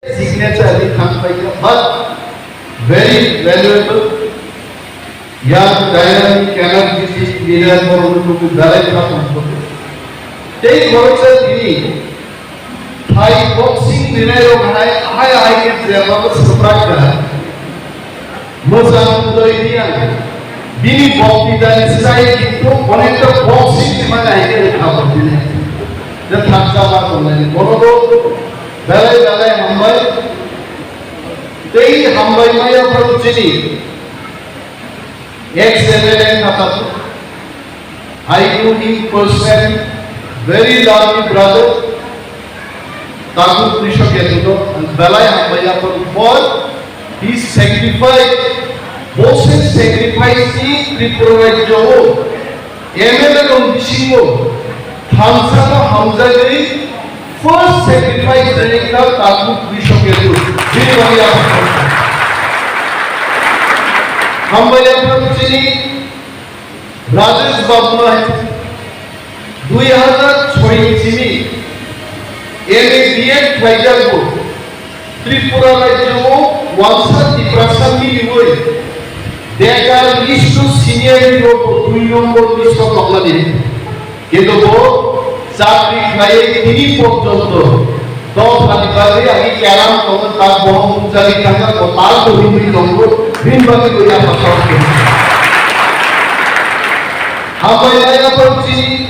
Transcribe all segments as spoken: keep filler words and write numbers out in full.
Signature ni thang paikha, but very valuable young dynamic energetic leader borok ni belai kha tong. Tei borok sa tini thai boxing ni nai rok hai, hai, hai ke jeba bo swprak da. Mwchang Udoy Reang, bini boktitani sai kintu onekta boxing ni mane hai khe rwkha bo bini. Je thaksa ma tongnai ni bono bo belai belai hambai. Tei hambai maya phano chini ex M L A kha tabuk. I know him personally, very lovely brother. Tabu Krishna Ketuno, and belai hambai yapon for his sacrifice. Bo se sacrifice ni Tripura rajyo o M L A rok bisingo thamsa no hamjagwi first sacrifice rwkha Tabu Krishna Ketu. Bini bagwi yapon. Hambai yapon chini Rajesh Babu no hai dui hazar soi ni simi M A B Ed khlaijago. Tripura rajyo o wansa Tiprasa miliwi bekar list o senior ni rok bo dui nombor list o tongmani. Kintu bo chakri khlaiwi tini porjonto dophani bagwi agi kelam tongo, tak bohong mukjagwi thangkha, bo tal bo himwi tongo, bini bagwi bo yapha sawi khe. Hambai nai yapha chini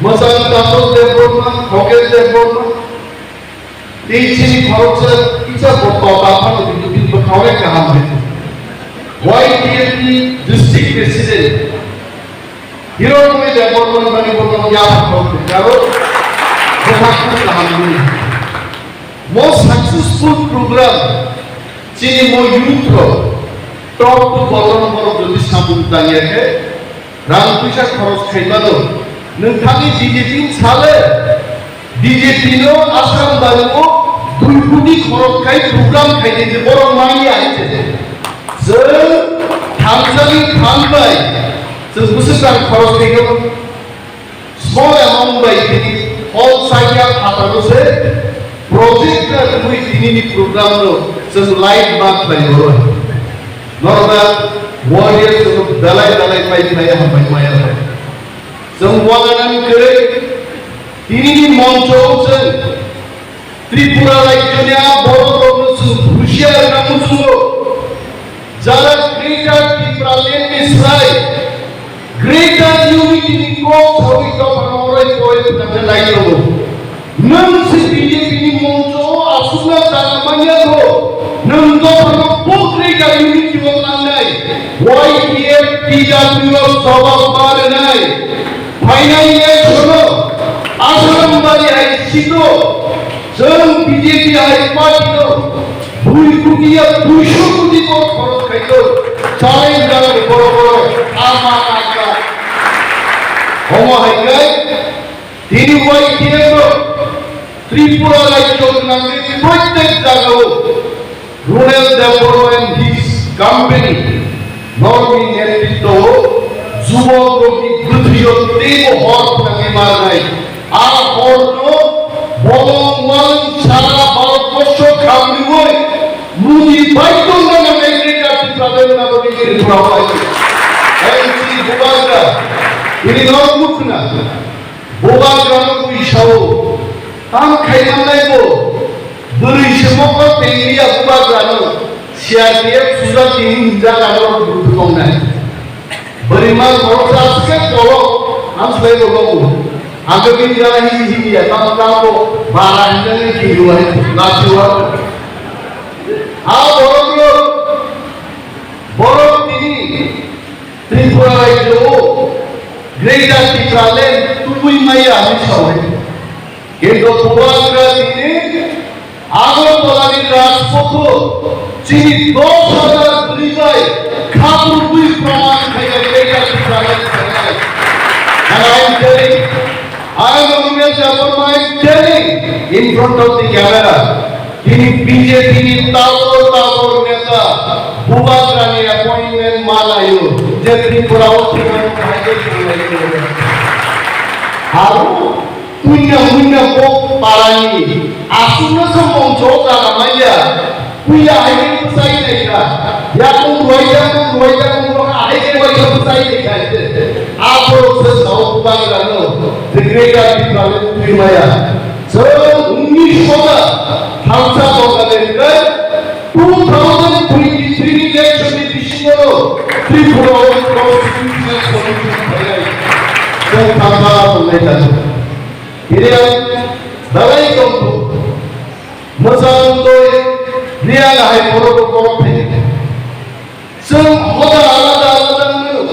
Mwchang Tapos Debbarma, Khogen Debbarma, tei chini khoroksa kisa bo tota phano bidu bini bwkhao kaham khe. Y T F ni district president, Hironomi Debbarma ni bani bono ya phano karo bwkhao kaham ni. Mo successful program chini mo youth rok top to bottom borok jodi samung tangya khe, rang puisa khoros khaimano, nwng thangwi B J P ni sale, B J P no Assam barwi o dui koti khoros khai program khaidi, borok manya hai se. Chwng thamsani thambai chwng bwswk rang khoros khaio. Small amount bai tini hall sakya phataro se project ta twi tini ni program no chwng light ba khlai ro. Norok warriors no belai belai pai khlai hambai maya bai. Chwng wananan kwrwi tini ni moncho chwng Tripura rajyoni a borok rokno chwng husiar wngna muchungo. Jara Greater Tipraland ni slai Greater Unity ni kok sawi dophano orai poi phwrwngna nai tongo. Nwng se B J P ni moncho o aswkna jaga manya kho. Nwng dophano bo Greater Unity o langnai. Y T F T W o jobab ma rwnai. Phainai election o Assam bari hai sito. Chwng B J P hai party no dui koti ya duiso koti borok khorok khaito, challenge jago borok borok ama kaka. Omo hai khe tini Y T F rok Tripura rajyo gwnangwi protek jagao Runel Debbarma and his company norokni netritwo o jubokrokni bwthwio teibo hor phwnangwi manai. A horno bolong ualong sara Bharatborsho khamriwi muni bai tongna nangnai Greater Tipraland naboni Tripura bai. N C Bubagra, bini nok nukna. Bubagrano bui sao, tam khaimannai bo, bwrwi se mokol tengriya Bubagrano, C R P F sujak tini hinjak ano budu tongnai. Bwrwi ma khoroksa aswk khe kolok, ang swbai bo logo. Ang khe bini gana hini hini ya, tam tam bo, bara hinjak ni kiri wai, lachi wai. Ha borok rok, borok tini, Tripura rajyo o Greater Tipraland tubui maya hinwi saui. Kintu Bubagra tini Agartala ni Rajpath o chini dos hajar bwrwi bai khaprubui proman khainai Greater Tipraland khainai. And I am telling, I am Runel Debbarma, I am telling in front of the camera. Tini B J P ni tabor tabor neta Bubagrani appointment ma laio, je Tripura o thwngmani khaide thwnglaio. Aro punya munya kok parani aswkno se moncho Puila hai khe bwsai nai kha. Yakung ruwai yakung ruwai yakung ruwai hai khe ruwai khe bwsai nai kha. Aborok se sao bubagra no. The greater Tipraland twi maya. So, unnish hoda thansa tongkha de khe two thousand twenty-three election ni bisingo Tripura o constitutional solution phainai. Jeng thansa tongnai kha. Tini ang dalai tongkhu. Mwchang twi Reang hai borok borok thai. Chwng hoda alada alada wngmano.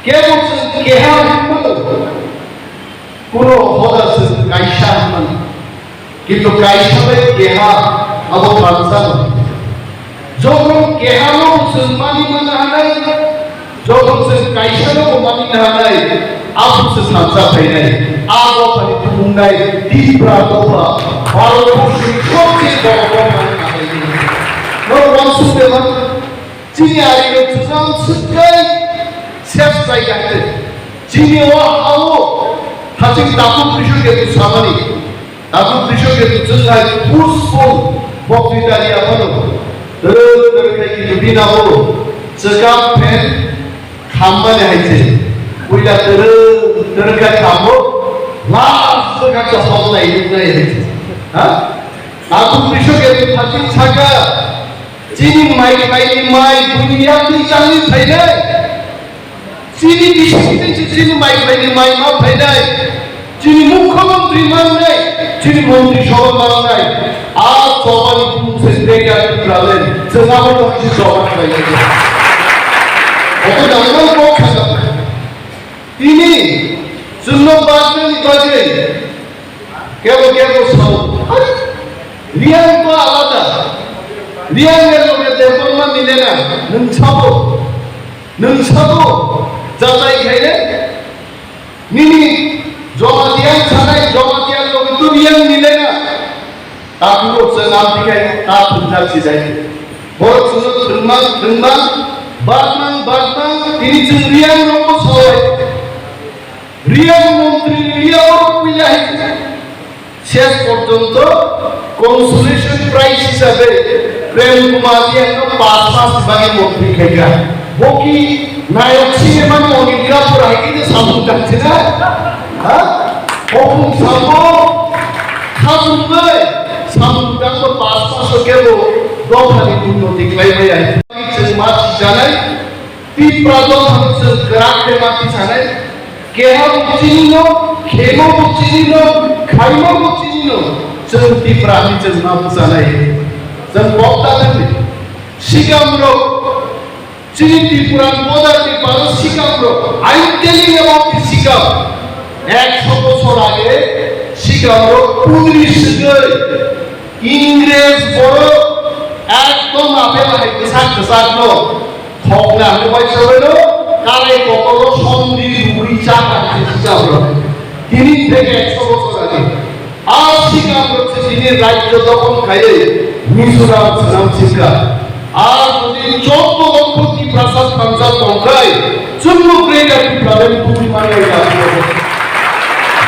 Kebo chwng keha wngmano. Kuno hoda chwng kaisa wngmano. Kintu kaisa bai keha abo thansa no. Jokhon keha no chwng mani mana hanai, jokhon chwng kaisa no mani hanai, abo se thansa phainai. A dophani tumungnai Tipra dopha, Bharat borshni sobche boro dopha ni kahai ni. No wansuk de man, chini ari no chwng swkai ses bai kahte. Chini o hao thaching tapu prisho ke tu samani. Tabuk Bishop ke tu chwng hai forceful boktrita ri aphano. Twerwk twerwk khai ki tubina o chwkap phen khammani hai se. Puila twerwk twerwk khai khammo, last o kha chasok nai nuk nai hai se. Ha? Tabuk Bishop ke tu thaching saka chini mai mai ni mai buini yakni changni phainai. Chini bising twi se chini mai phaini mai ma phainai, chini mukhyamantri mangnai, chini montri sabha mangnai, a chobani bumung se Greater Tipraland, chwng abo tongsi choba khlainai. Obo nangmani kok sakha. Tini chwngno bagwi bagwi kebo kebo sao, "Hai, Reang to alada, Reang ni loge Debbarma mile na, nwng sabo." Nwng sabo jachai khaile nini Jamatia sanai, Jamatia logi tu Reang milena. Takhuk se nam dikhai ta thumjak si jai. Borok suno thwngmang thwngmang, bakmang bakmang, tini chwng Reang rokbo soi. Reang montri Reang rok puila hai. Ses porjonto consolation prize hisabe Prem Kumar Reang no pas mas bagi montri khaikha. Boki nayok sini mani Anil Kapoor hai khe samung tangchina. Ha? Hopung samung khasumbai samung tangbo pas mas kebo dophani unnoti khlai maya. Chwng mas janai. Tipra dophano chwng kwrak bemar tisanai, keha bo chini no, khemo bo chini no, khaima bo chini no, chwng Tipra ni chwng ma bwchanai. Chwng bokta thangni sikam rok, chini Tripura ni border ni paro sikam rok, I am telling about the sikam. Ekso bochor age sikam rok pudri swgwi Ingres borok ekdom apel hai kwchak kwchak no thokna hwnwi waisa hwnwi no karai kotor o sondi rwui cha kha khe sijak rok. Tini theke ekso bochor age a sikam rok se tini rajyo dokhon khaiwi Mizoram swnam sikha. আর যদি চোদ্দ লক্ষ তিপ্রাসা থানসা তংকাই চুম্বু গ্রেটার টিপ্রালেন তুমি মানে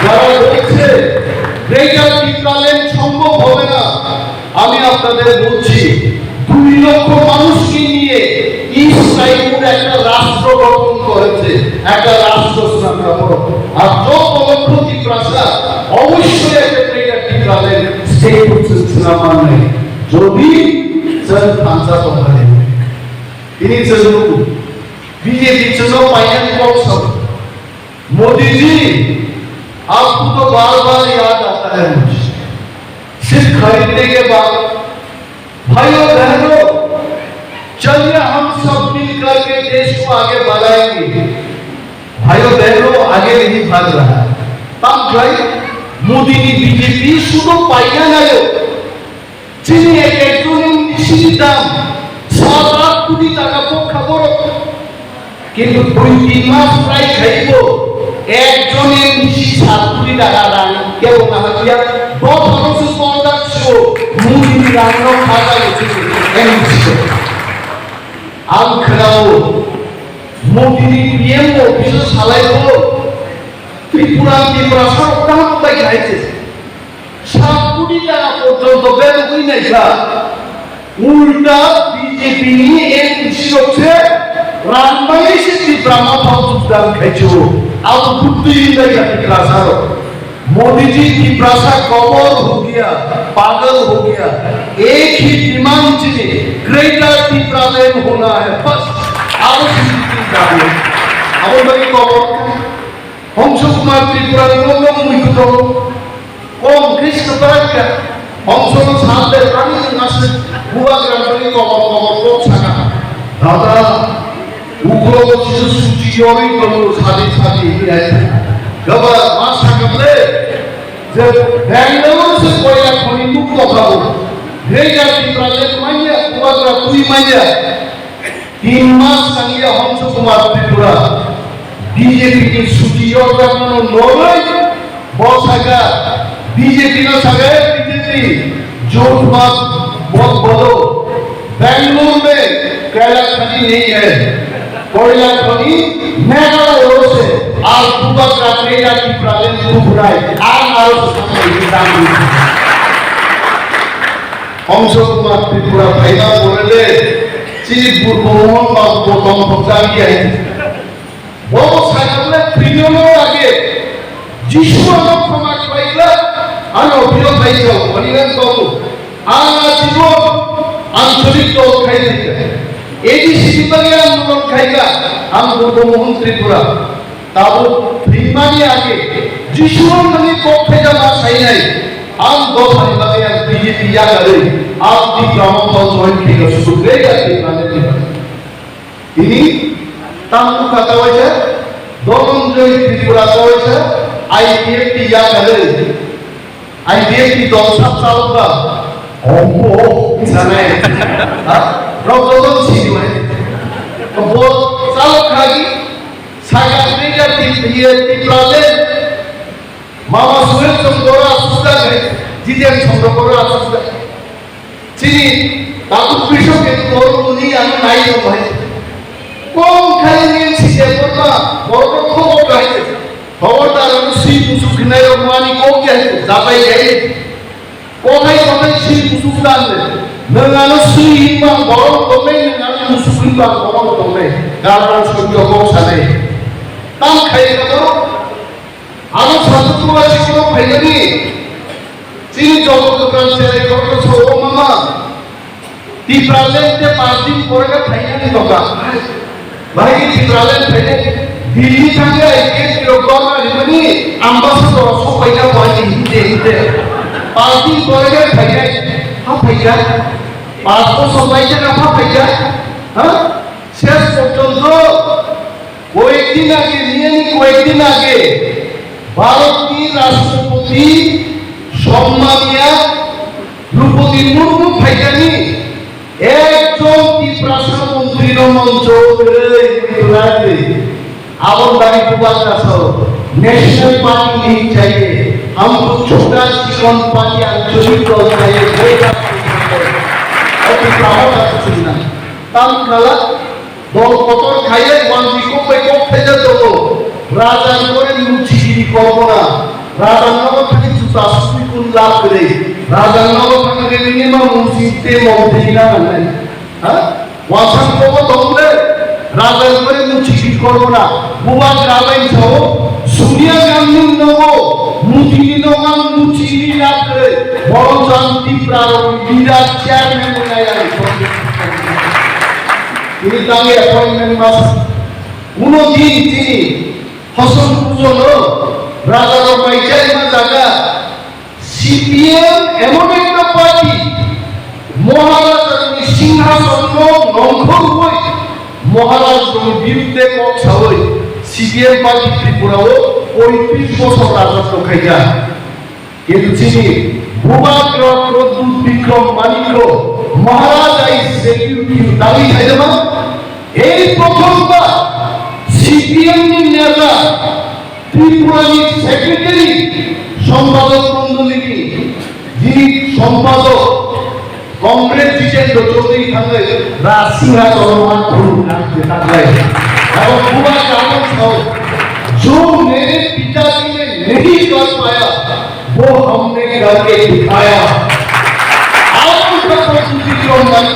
যারা বলছে গ্রেটার টিপ্রালেন সম্ভব হবে না, আমি আপনাদের বলছি দুই লক্ষ মানুষকে নিয়ে ইস্ট সাইমুর একটা রাষ্ট্র গঠন করেছে, একটা রাষ্ট্র স্থাপন। আর চোদ্দ লক্ষ তিপ্রাসা অবশ্যই একটা গ্রেটার টিপ্রালেন স্টেট হচ্ছে সুনাম নেই। Jodi chwng thansa tongkha de, tini chwng nugo, B J P chwngno painani kok sao. Modi ji, aapko to baar baar yaad aata hai mujhe. Sirf khareedne ke baad. Bhaiyo behno, chaliye hum sab mil karke desh ko aage badhayenge. Bhaiyo behno, aage nahi bhag raha. Tam khlai, Modi ni B J P sudhu paina nayo. Chini ek ekjon M D C ni dam sat aat koti taka pokha borok. Kintu dui tin mas prai khaibo ekjon M D C sat koti taka rang kebo naharliya. Bo thoro se kondak so mudi ni rang no khata chini M D C. Ang khnao mudi ni P M office o salaibo Tripura ni Tiprasa rok kaham bai khai se. Sat koti taka porjonto berogwi naikha. Ulta B J P ni M C rok se rang bai se Tipra Motha o jogdan khai chu. Abo bwtwi wng bai ya Tiprasa rok. Modi जी, तिपरासा कमर हो गया, पागल हो गया। एक ही डिमांड चाहिए, ग्रेटर टिप्रालैंड होना है, बस। Abo se Tipra dabi. Abo bai kobor. Hongso Kumar Tripura ni nong nong mui kuto. Kom kris ke barang ka. Hongso no sal de tani ngasih buat kerana bai kobor kobor kok sana. Dada, Ukrogo chwng suchi yorwi tongo sadi sadi hinwi hai. Gaba ma sakable je Bangalore se koila khoni nuk tokabo. Greater Tipraland manya, Kubagra twi manya. Tin mas tangya Hongso Kumar Tripura. B J P ni suchi yorjakmano noroi. Bo saka, B J P no saka, "B J P, jot mat, mot bolo, Bangalore mein koila khani nahi hai, koila khani Meghalaya se, aur Bubagra koila ki problem dukh raha hai, aur aur samne ekdam." Hongso Kumar Tripura bhai ma bolele, chini Purbo Mohon Babu ko tom pokta diya hai. Bobo sakha ble thwino no lage. Jisu ano khoma khlai ble, ano biro thai jao, ani nang babu. Ang a jibon ancholik dol khai thai kha. A D C ni bagwi ang mulong khai kha, ang Purbo Mohon Tripura. Tabuk thwimani age Jisu ano thani kok thai jama sainai. Ang dophani bagwi ang B J P yakarwi, ang Tipra Motha join khai kha, susu bega Tipra ni Tipra. Tini tang bukha kawaisa, Dhananjay Tripura kawaisa, I P F T yakarwi, I P F T dol sap chalokba, ombo, sanai, ha? Rok dodon sini wai. Bo chalok khagi, saga Tripura, Tripura le, Mama Suhel Chondro aswk jak hai, Jiten Chondro aswk jak. Chini Tatuk Bishop ke tol muni ano nai tong hai. Kom khai ni si de porma, borok khobor hai. Khobor dar ano si musuk khnai rok mani kok ya hai, jatai hai. Kothai kothai si musuk dan le. Nang ano si himba borok tongnai, nang ano musuk himba borok tongnai. Garan sujok kok sanai. Tam khai ka borok. Aro satung tongo sikoro phaimani. Chini joto dokan cherai korokno sao mama. Tipraland te panch din pore khe phainani dokan. Bahai Tipraland phainai. Delhi thangwi I P F T rok gorna rimani ambassador rok sok paina pore hinte hinte. Panch din pore khe phainai. Ha phaikha. Panch bosor baikha na ha phaikha. Ha? Ses porjonto কয়েকদিন আগে, নিয়ানি কয়েকদিন আগে ভারতনি রাষ্ট্রপতি সম্মানিয়া দ্রৌপদী মুর্মু ফাইজানি একজন তিপ্রাসা মন্ত্রীর মঞ্চ বেরোয় তুলাতে আবার দাবি প্রবাদ আসো, ন্যাশনাল পার্টি নেই চাইয়ে, হাম তো ছোটা চিকন পার্টি আঞ্চলিক দল চাইয়ে, বইটা অতি প্রাহত আসছে না। তাম খালা Dol kotor khaiwi wanjwi kok bai kok khaijak tongo. Raja ni pore muchigiri kolpona. Raja ni nogo thangwi juta sugwi kun lab kwrwi. Raja ni nogo thangwi nini ma muchigiri tei mom tei na nangnai. Ha? Wasang kobo tong le. Raja ni pore muchigiri kolpona. Bubagra bai sao. Sonia Gandhi ni nogo. Muchigiri nogo ang muchigiri lab kwrwi. Borok jang Tipra rok leader chairman wngnai ang. Tini tangwi appointment mas. Uno din tini Hosom Pujono raja rok bai chaima jaga C P M emon ekta party Maharaj ni singhason no nongkhorwi Maharaj ni birudde kok sawi C P M party Tripura o poitris bosor raja tongkhaijak. Kintu chini Bubagra Pradyut Bikram Manikya Maharaj, I salute you. Dabi khaidama, ei prothombar C P M ni neta Tripura ni secretary Sompadok Mondoli ni jini Sompadok Comrade Jitendra Chaudhary thangwi Rajsingha Chorma khulumna je taklai. Abo Bubagra ano sao, "जो मेरे पिताजी ने नहीं कर पाया, वो हमने करके दिखाया।" Abo khe Pradyut Bikram Manikya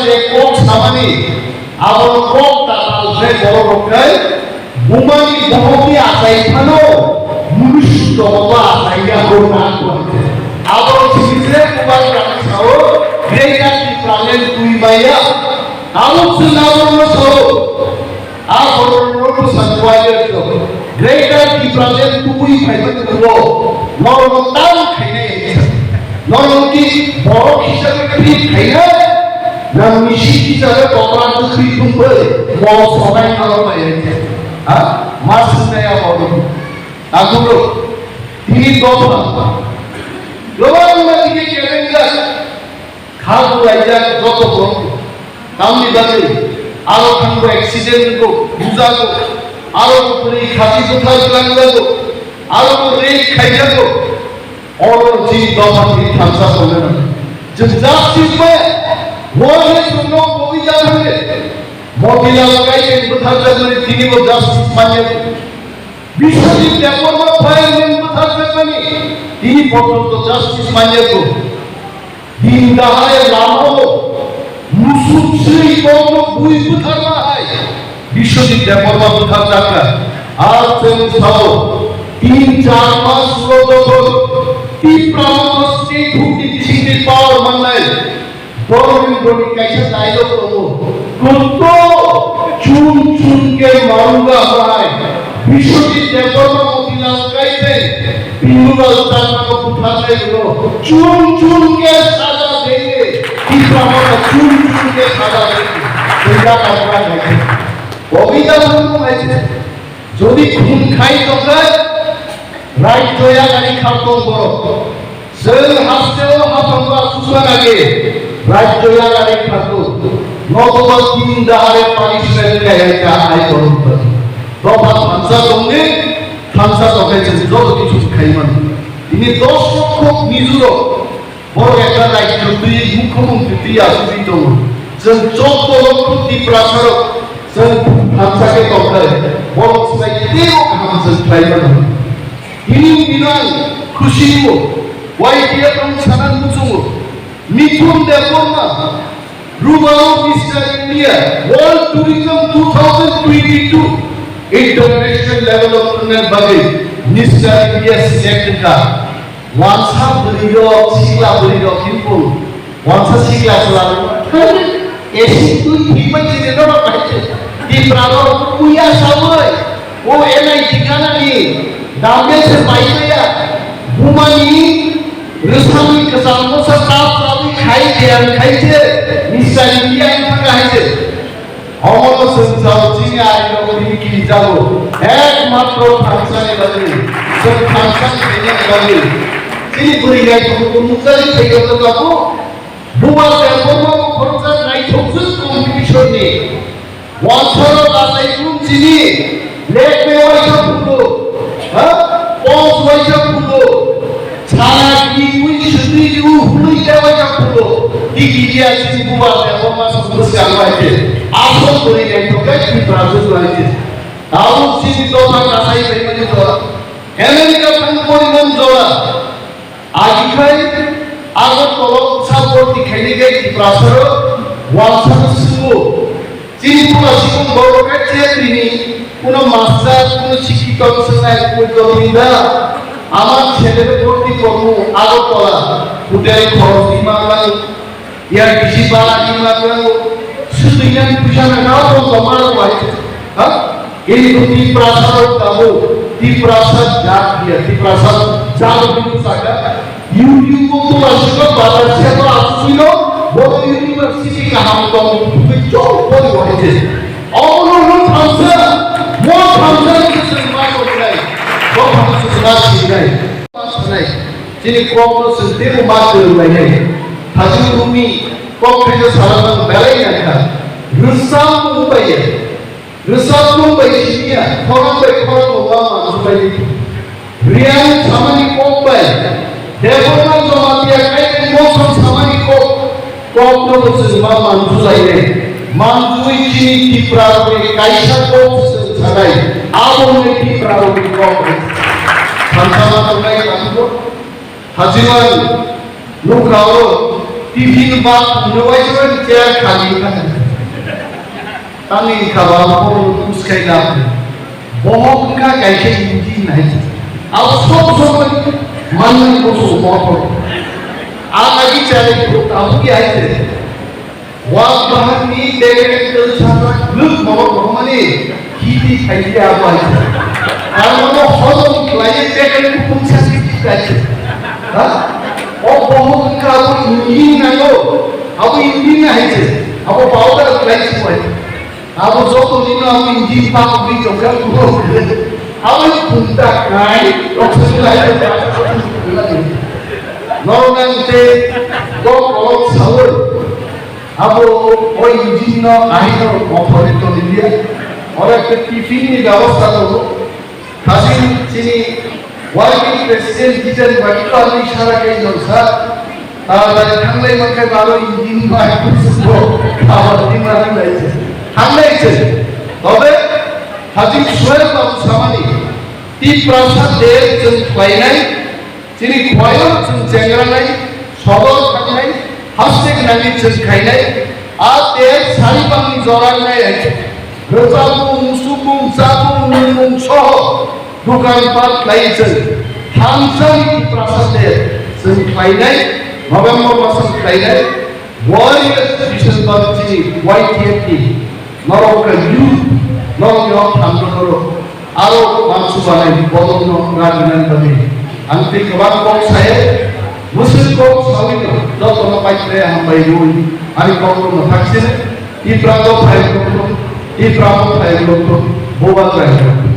Je kok samani, abo kok tatal khe borok rok khe bumani bohokni achai phano mnusu jogoto achai ya borok na khe. Abo sini je bubar kami sao, greater Tipraland twi maya. Abo chwng abo no sao. A borok no bwsa kwlaiwi rwkha. Greater Tipraland tubui phaimani ulo norokno tal khainai. Norokno ki borok hisabe treat khainai. Nang misi hisabe kokra kwthwi thumbai mol sonai norok bai. Ha? Ma swngnai a borok. Tangkuro. Tini dopha. Global ma dike kelengjak. Kha bulaijak joto borok tamni bagwi aro thangbo accident wngkuk, bujago, aro bwrwi khati bwthar twlangjago, aro bo rape khaijago. Oro chini dopha thik thansa tongna nango. Chwng justice bai wahai chwngno kobwi jathangwi Motilal Kaiteng bwtharjakmani tinibo justice manya. Biswajit Debbarma bai wng bwtharjakmani tini porjonto justice manya. Din dahai lamao musuk swi kokno bui bwtharma hai Biswajit Debbarma bwtharjakha. Ar chwng sao tin char mas ulo jokhon Tipra Motha state hukni bisingtwi power mannai Dormendroni kaisa dialogue tongo. Kutto chun chun ke marunga hai. Biswajit Debbarma Motilal Kaiteng Bindulal Chakmano butharnai rwno chun chun ke saja denge. Tipra Motha chun chun ke saja denge. Bunda Kaiteng. Bobita Murmu hai. Jodi khum khai tongkha, rajyo yagani khartong borok. Chwng hasteo hapangba susma nage, rajyo yagani khartong. Notoba tin dahare punishment kaya ka ai borok. Dopha thansa tongni, thansa tongkhe chwng joto kichu khai mano. Tini dos lokkho Mizorok Borok ekta daityo twi, mukhyamantri twi asugwi tongo. Chwng chobdo lokkho Tiprasarok chwng thansa khe tongkhe, borok swbai teibo kaham chwng khlai mano. Tini bini ang khusi wngo, Y T F ang sana muchungo. Mithun Debbarma, Rubao Mister India, World Tourism two thousand twenty-two International Level of Tournament bagwi Mister India select wngkha. Wansa bwrwi rok, sikla bwrwi rok himkung. Wansa sikla chwla rok. Esi twi thikma chini rok bai. Tipra rok uya sabai. O N I T kanani. Dambe se bai maya. Bumani rwsani kwcham mosa tap tap khai je ang khai je. Misa India ang thaka hai je. Omono chwng jao chini arirok tini kirijago, ekmatro thansani bagwi, chwng thansa khainani bagwi. Chini bwrwi naithok nukjagwi thaijakgo tabuk. Bubar Debbarma bo khoroksa naithokjwk competition ni. Wansaro achai phuru chini lekme waisa phuru, ha? Pos waisa phuru. Sara ki ui sutui ki u hului dewa jak phulo. Tiki dia sini bubar de forma sumber siang waite. Asol turi yang tokai di prasu waite. Tahu sini to tak kasai pai mani to. Amerika pun pun mom jola. Agi kai ago tolok sabor dikhai ni gai di prasaro. Wasa suwo. Chini pura sikung borok khe tini kuno master, kuno sikito swngnai kuno jotinda. Ama chedere borti komu Agartala, hotel khorok di maglang, ya bisi bara di maglang, suduinan pusana na to tomar wai. Ha? Ini tu Tiprasa tamu, Tiprasa jat dia, Tiprasa jat itu saja. YouTube o tula sika bazar seba aswino, bo university kaham tong, twi chong pori waje. Omo no thamsa, mo thamsa ni se ma ko nai, bo thamsa se ma si nai. Ma si nai. Chini kok no se te ma ko nai nai. Thaju rumi kok khe sara nang belai nang kha. Rwsam ubai ya. Rwchapmung bai siniya, khorang bai khorang bo ma mansubai di. Riang samani kok bai, Debbarma Jamatia Kaiteng Mosong samani kok, kok no bo chwng ma mansubai di. Mansui chini Tipra rokni kaisa kok chwng sanai, abo hwnwi Tipra rokni kok. Thansa ma tongnai tangbo. Hajiman nukha oro Tiffin bag no waisa chair khali kha. Tangwi kha ba bo kuskai da. Bohok wngkha kaisa engine hai. Abo sob sob manwi boso motor. Ang agi chale abo ki hai se. Wak bahan ni degen tel chakra gluk mono bohmani khiti khaiti abo hai. Abo no hozom khlai degen kupung chakri khaiti. Ha? O bohok wngkha abo engine nango. Abo engine hai se. Abo powder khlai se bai. Abo joto nino abo engine pakwi tongkha. Abo punta kai. Oxygen lai. Norok nang te kok kolok sawi. Abo o engine no ahino mothori tonilia. Oro ekta tiffin ni byabosta tongo. Thasi chini working president Jitan Bagi to ani sara kai jolsa. Taratari thanglai mankhe baro engine bai kusugo. Abo engine bai lai se. Thanglai se. Tobe thasi Suhel babu samani. Tiprasa Day chwng khlainai. Chini khwlaio chwng chengranai, sodor thangnai, hastek nangwi chwng khainai, a tel sari bangni jora wngnai hai. Rwchapmung, musukmung, chapmung, nwngmung soho dukan pat khlaiwi chwng thamsani Tiprasa tel chwng khlainai, November masoni khlainai, warriors December chini Y T F ni norok khe youth norok ni hok thamno norok. Aro mansu banai bodolno rajinani bagwi ang tei kwbang kok saye, mwswk kok sawino jotono paikhe hambai rwi ani kokno mwthakse Tipra dophai rwkthung, Tipra dophai rwkthung, bubagra rwkthung.